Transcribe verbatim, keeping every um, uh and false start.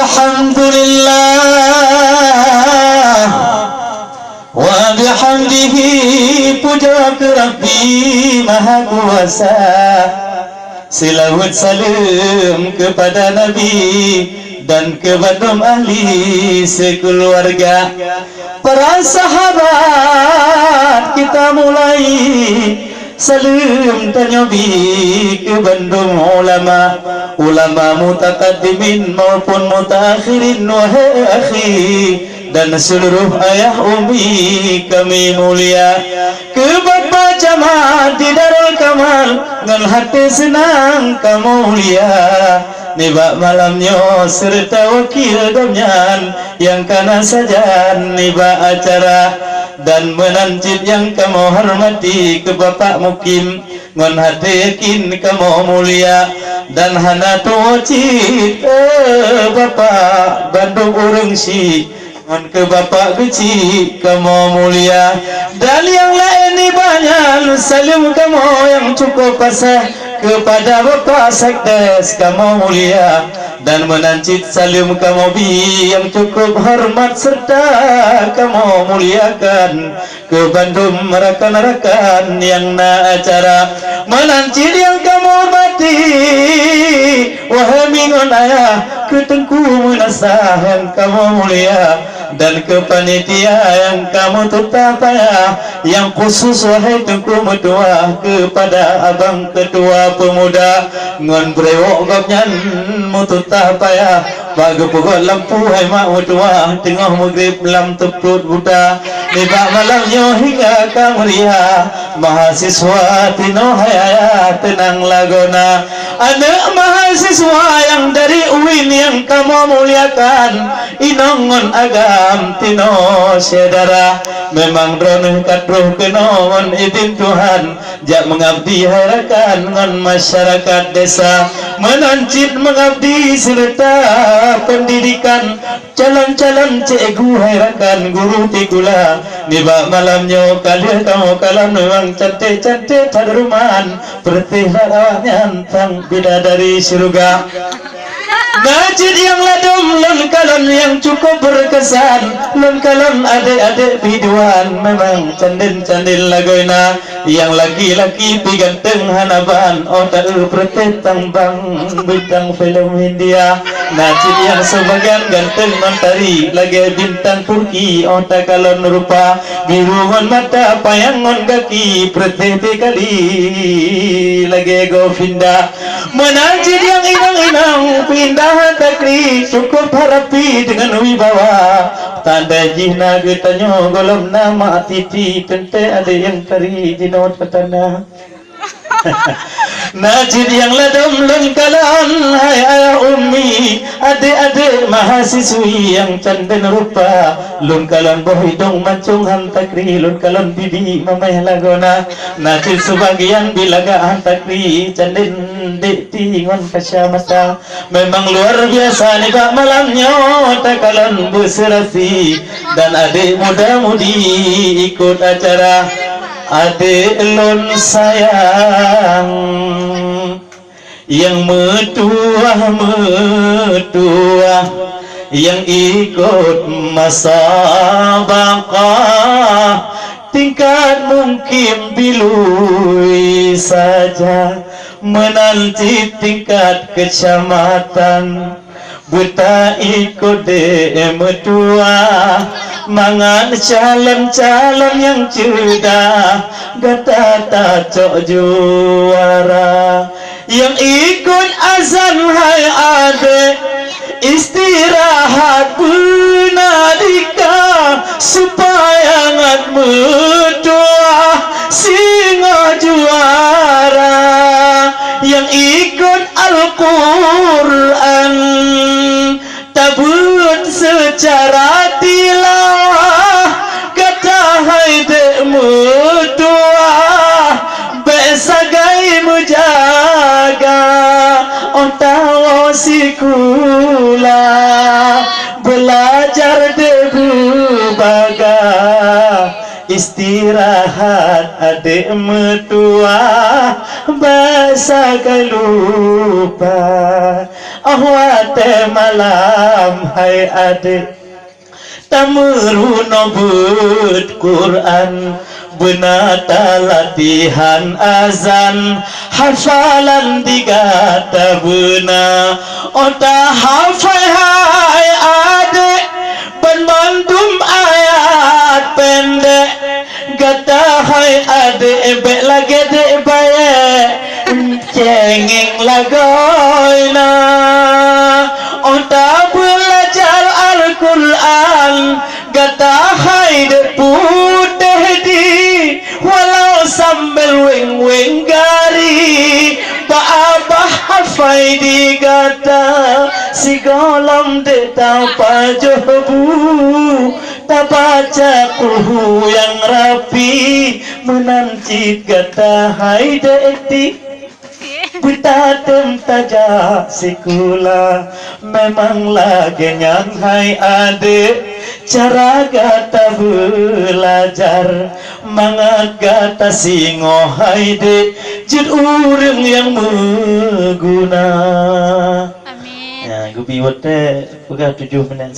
Alhamdulillah wa bihamdihi, puja keu Rabbi Maha Kuasa. Seulaweuet saleuem keupada Nabi dan keu bandum ahli seukeuleurga. Para sahabat, kita mulai. Saleuem tanyoe bi keu bandum ulama, ulama mutakaddimin maupun mutaakhirin, wahai akhi, dan seuluruh ayah ummi kami mulia. Keu Bapak Camat di Darul Kamal, ngon haté seunang kamoe mulia. Nibak malam nyoe seureuta wakil gobnyan nyang ka na sajan nibak acara. Dan meunan cit nyang kamoe hormati keu Bapak Mukim, ngon haté yakin kamoe mulia. Dan hana tuwoe cit, eh, Bapak bandum ureuëng syiek, ngon keu Bapak Geuchik kamoe mulia. Dan nyang laén nibak nyan saleuem kamoe nyang cukup paséh keupada Bapak Sekdes kamoe mulia. Dan meunan cit saleuem kamoe bi nyang cukup horeumat seureuta kamoe muliakan keu bandum rakan-rakan nyang na acara. Meunan cit nyang kamoe hormati, wahai mi ngon ayah, keu Teungku Meunasah nyang kamoe mulia, dan keu panitia nyang kamoe tutah payah, nyang khusus wahai Teungku Meutuah, keupada Abang Keutua Peumuda ngon brewok gobnyan meututah payah. Bak geupeugöt lampu hai mak meutuah, teungoh meugreb lam teupluet buta. Nibak malam nyoe hingga ka meuria, mahasiswa tinoe hai ayah teunang lagoena. Aneuk mahasiswa nyang dari uin nyang kamoe muliakan, inong ngon agam tinoe syedara. Memang droeneuh ka troh keunoe ngon idin Tuhan, jak meungabdi hai rakan ngon masyarakat desa. Meunan cit meungabdi seureuta peundidikan, calon-calon cikgu hai rakan guru tikula. Nibak malam nyoe ka lheueh kamoe kalon memang cantik-cantik that ruman, peureutih that awaknyan sang bidadari syeuruga. Na cit nyang ladôm lôn kalon nyang cukup beureukesan, lôn kalon adék-adék biduan memang candén-candén lagoena. Nyang laki-laki pi ganteng hana ban, oh taeu peureutih tambang bintang filem India. Na cit nyang seubagian ganteng ngon tari lagée bintang Turki, oh takalon rupa biru ngon mata panyang ngon gaki peureutih tikali lagée Govinda. Meunan cit nyang inong-inong pindah takri cukup harapi deungon wibawa. Tanda jih na geutanyoe gohlom na mak titi teuntée adék nyang tari jinoe tatana. Na cit nyang ladôm lôn kalon hai ayah ummi, adék-adék mahasiswi nyang candén rupa. Lôn kalon boh idong mancung han takri, lôn kalon bibi mameh lagoena. Na cit seubagian bilagak han takri, candén dék ti ngon kacamata. Memang luar biasa nibak malam nyoe takalon beuseurasi dan adék muda-mudi ikot acara. Adék lôn sayang, nyang meutuwah-meutuwah, nyang ikot musabaqah, tingkat mungkin bilui saja, meunan cit tingkat keucamatan. Beutaikot deh meutuwah, mangat calon-calon nyang ceudah gata tacok juara. Nyang ikot azan hai adék, istirahat beuna dika, supaya ngat meutuwah singoh juara. Nyang ikot Al-Qur'an, tabeuet seucara tilawah, gata hai dék meutuwah, bék sagai meujaga, oh tawoe sikula, beulajar dék beubaga. Istirahat adék meutuwah, Bèk sagai lupa, oh watèe malam hai adék, tameurunoe beuet Quran, beuna talatihan azan, hafalan di gata beuna. Oh tahafai hai adék, banmandum ayat pendek. Gata hai adék bèk lagèe dék bayeue, céngéng lagoina. Oh tabeulajar Al-Quran, gata hai dék putéh di, walau sambel weng-weng gari, bak babah hafai di gata, sigohlom dék tapajoh bu. Tabaca Qulhu nyang rapi, meunan cit gata hai dék ti. Beutatem tajak sikula, memang lagèe nyan hai adék, cara gata beulajar, mangat gata singoh hai dék, jeuet ureueng nyang meuguna. Amin. Ya, geubi watèe peugah tujoh menit.